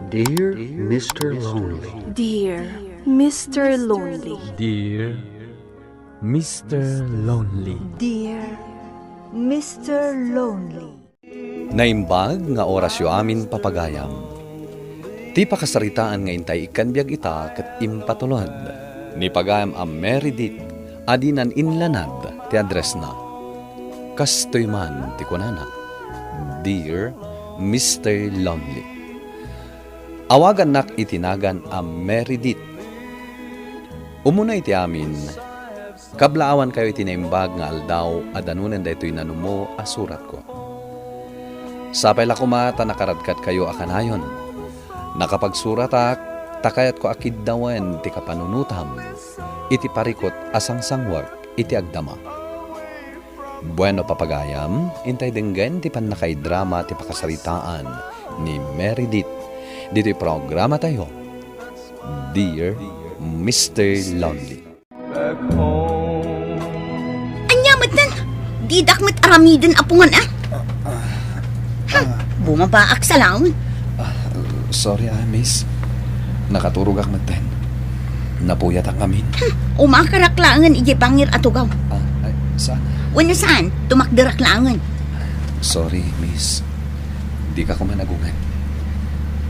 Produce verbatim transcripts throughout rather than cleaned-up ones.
Dear Mister Lonely. Dear Mister Lonely. Dear Mister Lonely. Dear Mister Lonely. Naimbag nga orasyo amin, papagayam. Ti pakasaritaan nga intay ikkan biag ita ket impatulod ni pagayam a Meredith a dinan inlanad ti addressna. Kastoy man ti kunana, "Dear Mister Lonely." Awagannak iti nagan a Meredith. Umuna iti amin, kablaawankayo iti naimbag nga aldaw a danunen daytoy nanumo a suratko. Sapay la koma ta nakaradkatkayo a kanayon. Nakapagsuratak ta kayatko a kiddawen ti kapanunotam iti parikut a sangsanguek iti agdama. Bueno, papagayam, intay denggen ti pannakaidrama ti pakasaritaan ni Meredith ditoy programatayo, Dear Mister Lonely. Ania metten? Didak met aramiden a pungan, a? Hmm, bumabaak sa laeng. Ah, sorry, ah, miss. Nakaturogak metten. Napuyatak ngamin. Hmm, umakarak laengen idiay bangir a tugaw. Ah, ay, saan? Wenno saan, tumakderak laengen. Sorry, miss. Dika koma agunget.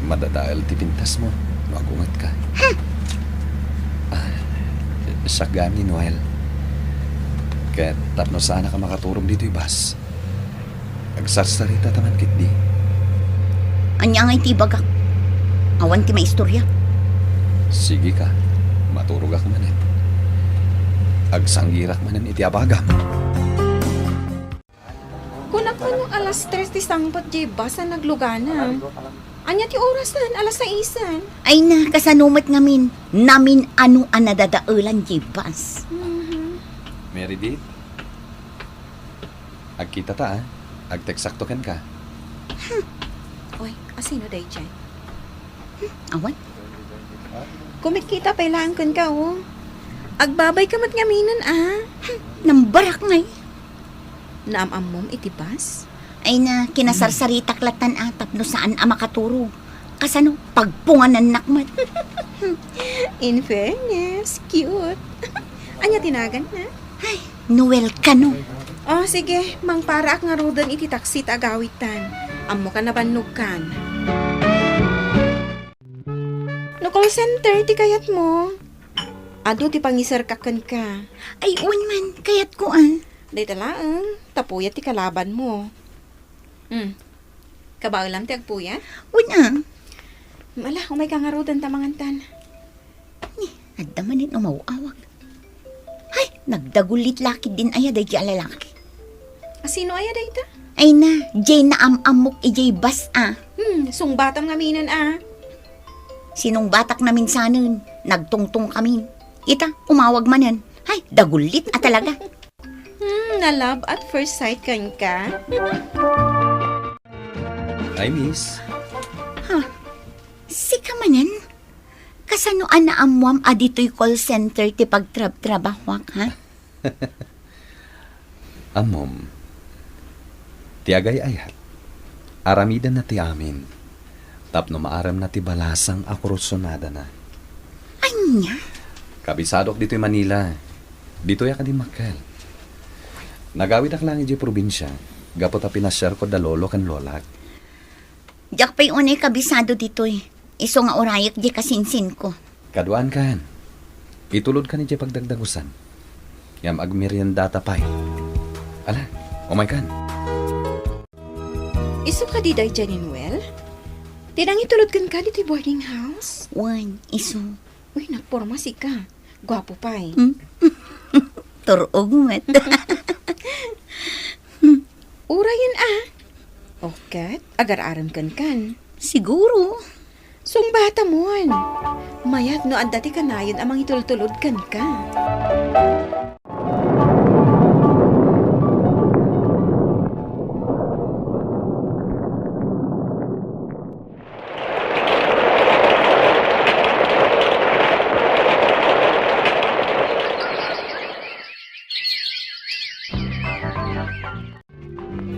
Madadael ti pintasmo no agungetka. Hmm. Ah, siak gayam ni Noel. Ket tapno saanak a makaturog ditoy bus, agsarsaritata man ketdi. Ania ngay ti ibagak? Awan ti maistorya. Sige ka, maturogak manen. Agsanggirak manen iti abagam. Kunak no alas tres ti sangpet diay bus a naglugana. Ania ti orasen? Alas saisen. Ay na, kasano met ngamin? Namin-ano a nadadaelan diay bus. Mhm. Meredith? Agkitata, a. Agteksakto kenka. Hmm. Oy, asino daydiay? Hmm, awan. Kumitkita pay laeng kenka, o. Agbabayka met ngaminen, a. Hmm, nambarak ngay. Naam-ammom iti bus? Ay na, kinasarsaritak lattan, a, tapno saan a makaturog. Kasano, pagpunganannak met. In fairness, cute. Ania ti naganna? Ay, Noel kano. O, sige, mangparaak ngaruden iti taksi ta agawidtan. Ammok a nabannogkan. No call center ti kayatmo, adu ti pangiserkak kenka. Ay, wen man, kayatko, a. Dayta laeng, ta puyat ti kalabanmo. Hmm. Kabaelam ti agpuyat? Wen, a. Ala, umayka ngaruden ta mangantan. Ni, adda manen umaw-awag. Hay, nagdagullit la ketdin aya daydiay a lalaki. Asino aya dayta? Ay na, diay naam-ammok idiay bus, a. Hmm, sungbatam ngaminen, a. Sinungbatak namin sanen, nagtungtong kami. Ita, umawag manen. Hay, dagullit a talaga. Hmm, na-love at first sight kenka? Ay, miss. Ha? Sika manen? Kasano a naammoam a ditoy call center ti pagtrabtrabahoak, ha? Ammom, ti agay-ayat, aramidenna ti amin, tapno maaremna ti balasang a kursonadana. Ania? Kabisadok ditoy Manila. Ditoyak a dimmakkel. Nagawidak laeng idiay probinsia, gapu ta pinasiarko da lolo ken lolak. Diak pay unay kabisado ditoy. Isu nga urayek diay kasinsinko. Kaduaankan. Itulodkan idiay pagdagdagusan. Ngem agmeriendata pay. Ala, umaykan. Isu kadi daydiay ni Noel? Ti nangitulod kenka ditoy boarding house? Wen, isu. Uy, nagporma sika. Guapo pay. Hmm? Turog met. Urayen a. O ket, agar-arem kenkan. Siguro. Sungbatamon. Mayat no adda ti kanayon a mangitultulod kenka.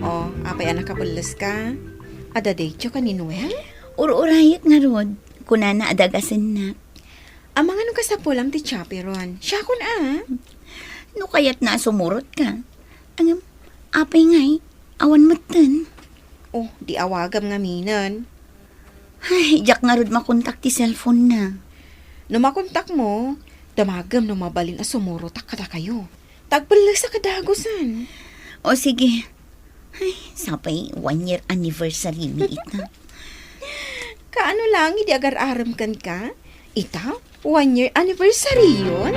O, apay a nakapelles ka? Adda daytoy ka ni Noel? Ur-urayek ngarud, kunana a dagasennak. Amangan no kasapulam ti chaperon. Siakon a. No kayatna a sumurotka. Ngem, apay ngay, awan metten. Oh, di awagam ngaminen. Ay, diak ngarud makontak ti cellphone na. No makontakmo, damagem no mabalin a sumurotak kadakayo. Tagpelles a kadagusan. O sige. Ay, sapay one year anniversary mi ita. Kaano lang idi agar-arem kenka? Ita, one year anniversary yon?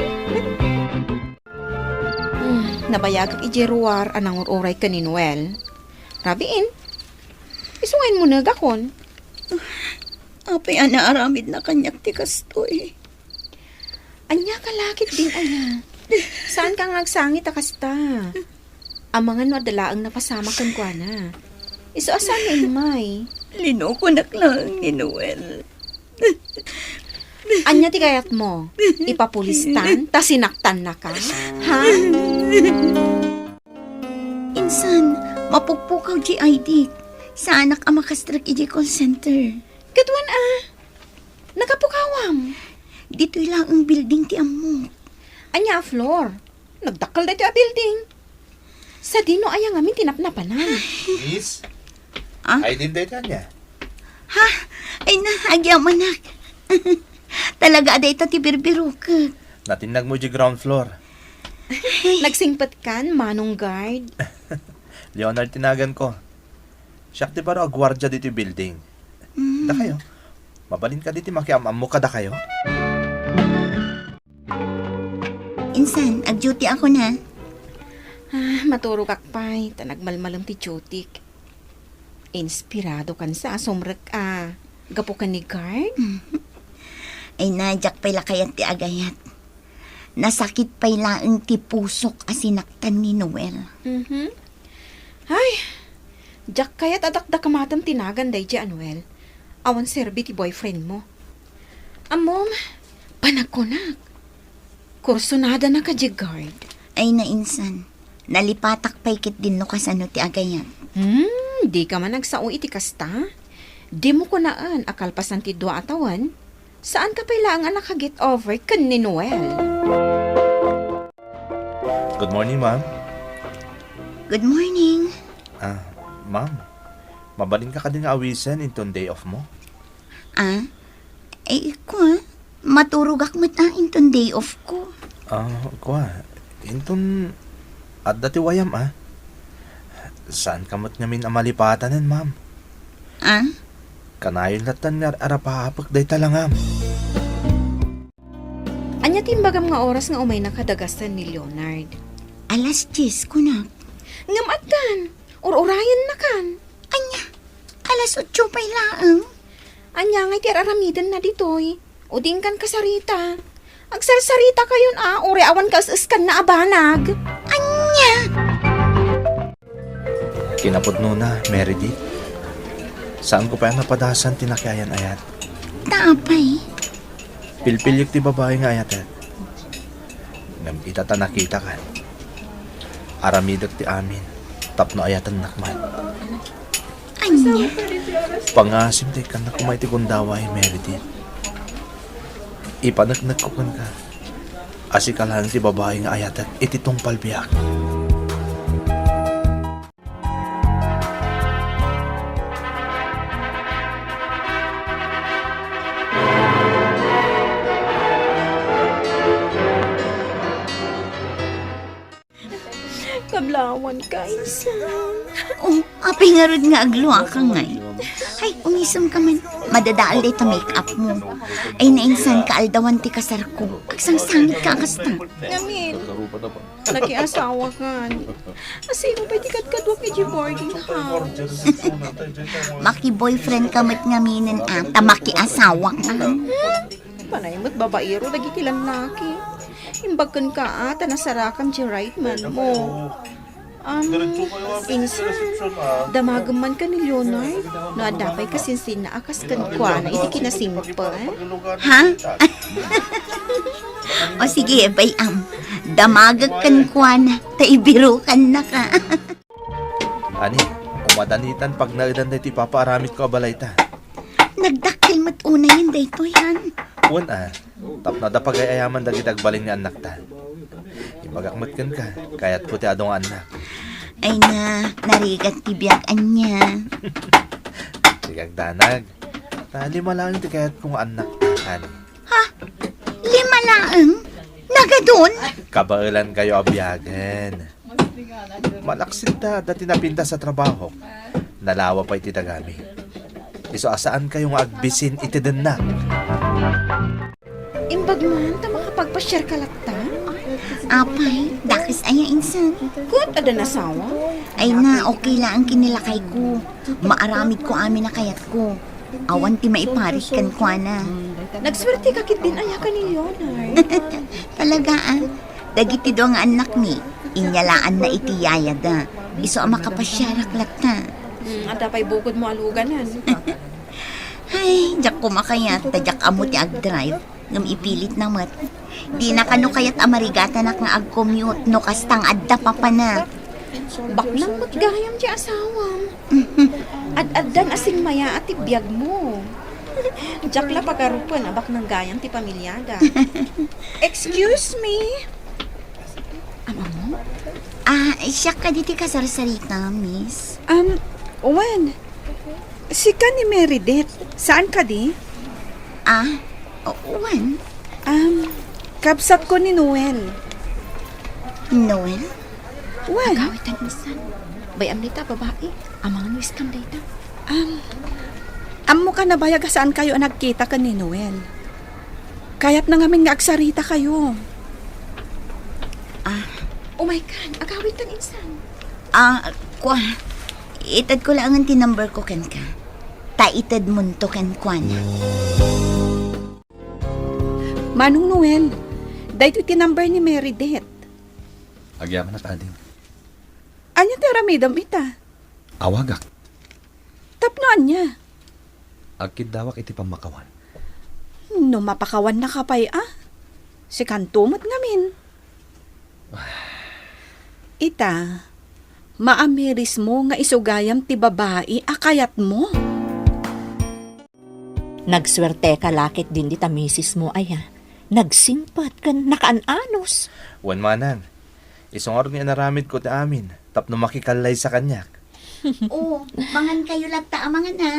Hmm, nabayagak idiay ruar a nangur-uray ken ni Noel. Rabiin, isu nga immunegakon. Apay a naaramidna kaniak ti kastoy? Ania ka lakit din aya? Saanka nga agsangit a kasta? Amangan no adda laeng napasamak kenkuana. Isu a saan nga immay. Linokonak laeng ni Noel. Ania ti kayatmo? Ipapulistan ta sinaktannaka? Ha? Insan, mapukpukaw diay I D. Saanak a makastrek idiay call center. Ket wen a, nagapukawam. Ditoy laeng building ti ammok. Ania a floor? Nagdakkel daytoy a building. Sadino aya ngamin ti napnapanan? Miss? Ah? Ay, din dayta niya. Ha? Ay na, agyamanak. Talaga a dayta ti birbirokek. Natinnag mo di ground floor. Nagsingpet kan, Manong Guard? Leonard tinagan ko. Siak ti baro a guardia ditoy building. Mm. Dakayo, mabalin kadi ti makiam-ammo kadakayo? Insan, ag-duty ako na. Ah, maturogak pay, ta nagmalmalem ti dutyk. Inspirado kan sa a sumrek a gapu ken ni Guard? Mhm. Ay na, diak pay la kayat ti agayat. Nasakit pay laeng ti pusok a sinaktan ni Noel. Mhm. Ay, diak kayat a dakdakematem ti nagan daydi a Noel. Awan serbi ti boyfriend mo. Ammom, panagkunak. Kursunada na ka di Guard. Ay, nainsan. Nalipatak pay ket din no kasano ti agayat. Hmm, dika man agsao iti kasta? Dimo kunaen a kalpasan ti dua a tawen, saanka pay laeng a naka-get over ken ni Noel. Good morning, ma'am. Good morning. Ah, ma'am, mabalinka kadi nga awisen inton day off mo? Ah? Eh, kua, maturogak met a inton day off ko. Ah, kua, inton adda ti wayam, ah. Saanka met ngamin a malipatanen, ma'am? Ah? Kanayon lattan nga arapapek dayta langam. Ania ti imbagam nga oras nga umaynaka da gasan ni Leonard? Alas dies, kunak. Ngem addan, ur-urayennakan. Ania? Alas otso pay laeng. Ania ngay ti ar-aramidenna ditoy? Udingkan kasarita. Agsarsarita kayon a, uray awan kaes-eskanna a banag. Ania? Kinapudnona, Meredith. Saanko pay a napadasan ti nakiayan-ayat. Ta apay? Pilpiliek ti babai nga ayatek. Ngem ita ta nakitakan, aramidek ti amin tapno ayatennak met. Ania? Pangasim ti ikkannak koma iti gundaway, Meredith. Ipaneknekko kenka a sika laeng ti babai nga ayatek iti tungpal biag. Kablawan ka, insan. Oh, apay ngarud nga agluaka ngay? Ay, umisem ka man. Madadael dayta make-up mo. Ay, nainsan kaaldawan ti kasarko. Agsangsangit ka kasta. Ngamin. Nakiasawakan. Asino pay ti kadkaduak iti boarding house? Maki-boyfriend ka met ngaminen a, ta makiasawakan. Hmm? Panay met babaero dagiti lallaki. Imbag kenka a, ta nasarakam ti right man mo. Um, insan, damagem man ka ni Leonard. No adda pay kasinsinna a kas kenkuana iti kinasingpet. Ha? O sige, bay-am. Damagek kenkuana, ta ibirukanna ka. Ani, umadanitan pagnaedan daytoy ipapaaramidko a balayta. Nagdakkel met unayen daytoy, han? Wen a, tapno adda pagay-ayaman dagiti agbalin nga annakta. Imbagak met kenka, kayatko ti adu nga annak. Ay na, narigat ti biag ania. Sige, agdanag. Ta lima laeng ti kayatko nga annakta, honey. Ha? Lima laeng? Nagadun? Kabaelankayo a biagen. Malaksidda, adda ti napintas a trabahok. Nalawa pay ti dagami. Isu a saankayo nga agbisin iti dennak. Imbag man ta makapagpasiarka latta? Apay, dakes aya insan? Ket adda asawa? Ay na, okay laeng ken ni lakayko. Maaramidko amin a kayatko. Awan ti maiparit kenkuana. Nagsuerteka ketdin aya ken ni Leonard. Talaga, a? Dagiti dua nga annakmi, inyalaanna iti yayada. Isu a makapasiarak latta. Hmm, adda pay bukodmo a luganan. Ay, diak koma kayat, ta diak ammo ti agdrive. Ngem ipilitna met. Dina kano kayat a marigatanak nga ag-commute no kasta nga adda papanak. Baknang met gayam ti asawam. Ad-addan a simmayaat ti biagmo. Diak la pagarupen a baknang gayam ti pamiliada. Excuse me? Ammo? Ah, siak kadi ti kasarsarita, miss. Um, wen, sika ni Meredith. Saan kadi? Ah, o-, wen. Um, kabsatko ni Noel. Noel? Wen. Agawitan insan. Bay-am dayta a babai. Amangan no scam dayta. Um, ammoka nabayag a saankayo a nagkita ken ni Noel. Kayatna ngamin nga agsaritayo. Ah. Umaykan, agawitan insan. Ah, kua, itedko laengen ti numberko kenka. Ta itedmonto kenkuana. Manong Noel, daytoy ti number ni Meredith. Agyamanak, ading. Ania ti aramidem ita? Awagak. Tapno ania? Agkiddawak iti pammakawan. No mapakawannaka pay a? Sikanto met ngamin. Ita, maamirismo nga isu gayam ti babai a kayatmo. Nagsuerteka la ketdin dita misismo aya. Nagsingpet ken nakaan-anus. Wen manang, isu ngarud nga inaramidko ti amin tapno makikallaysa kaniak. O, mangankayo latta a mangan a.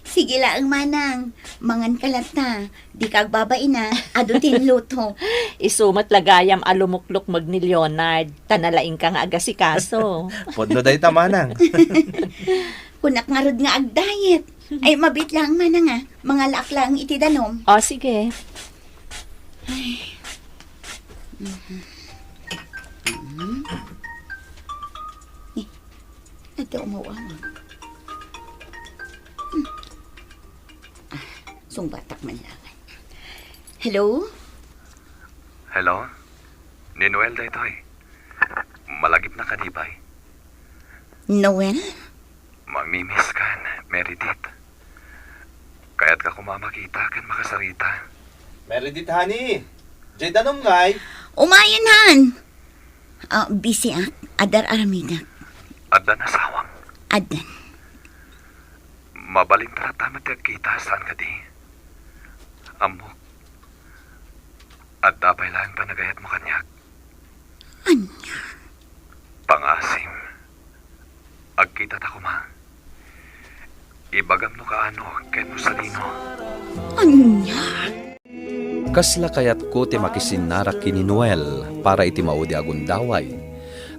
Sige laeng manang, manganka latta. Dika agbabain a, adu ti inluto. Isu met la gayam a lumuklukmeg ni Leonard, ta nalaingka nga agasikaso. Pudno dayta manang. Kunak ngarud nga agdayet. Ay, mabiit laeng manang a. Mangalaak laeng iti danum. O, sige. Ay. Mhm. Mhm. Eh, adda umaw-amang. Hmm. Ah, sungbatak man laeng. Hello? Hello? Ni Noel daytoy. Malagipna kadi pay? Noel? Mamimiss kan, Meredith. Kayatka koma a makita ken makasarita. Meredith, honey! Jay danum ngay? Umayen, han! Ah, busy ak. Adda aramidek. Addan asawam? Addan. Mabalin ta latta met ti agkita, saan kadi? Ammok. Adda pay laeng panagayatmo kaniak. Ania? Pangasim. Agkitata koma. Ibagam no kaano ken no sadino. Ania? Kasla kayatko ti makisinnarak ken ni Noel para iti maudi a gundaway,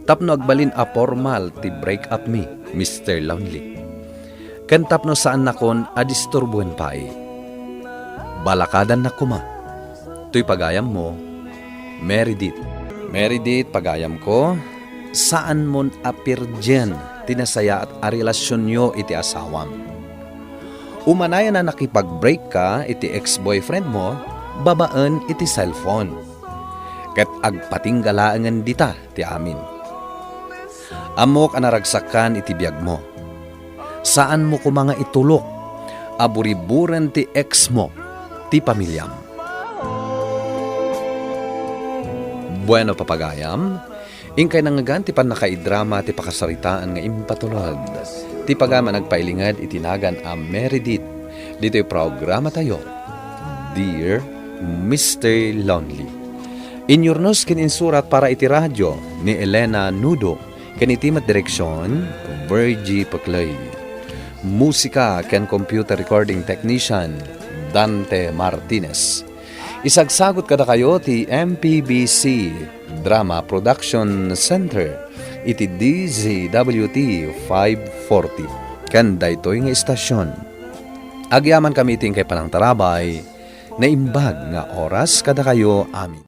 tapno agbalin a pormal ti break-up mi, Mister Lonely. Ken tapno saannakon a disturboen pay. Balakadannak koma. Toy pagayammo, Meredith. Meredith, pagayamko, saanmon a pirgen ti nasayaat a relasionyo iti asawam. Umanayon a nakipag-break ka iti ex-boyfriendmo babaen iti cellphone. Ket agpatingga laengen dita ti amin. Ammok a naragsakkan iti biagmo. Saanmo koma nga itulok a buriburen ti ex-mo ti pamiliam. Bueno, papagayam, inkay nangngegan ti pannakaidrama ti pakasaritaan nga impatulod ti pagayam a nagpailinged iti nagan a Meredith Ditoy programatayo, Dear Mister Lonely. Inyurnos ken insurat para iti radio ni Elena Nudo, ken iti met direksion, Virgie Peclay. Musika ken computer recording technician, Dante Martinez. Isagsagut kadakayo ti M P B C Drama Production Center iti D Z W T five forty. Ken daytoy nga istasyon, agyamankami iti inkay panangtarabay, naimbag nga oras kadakayo amin.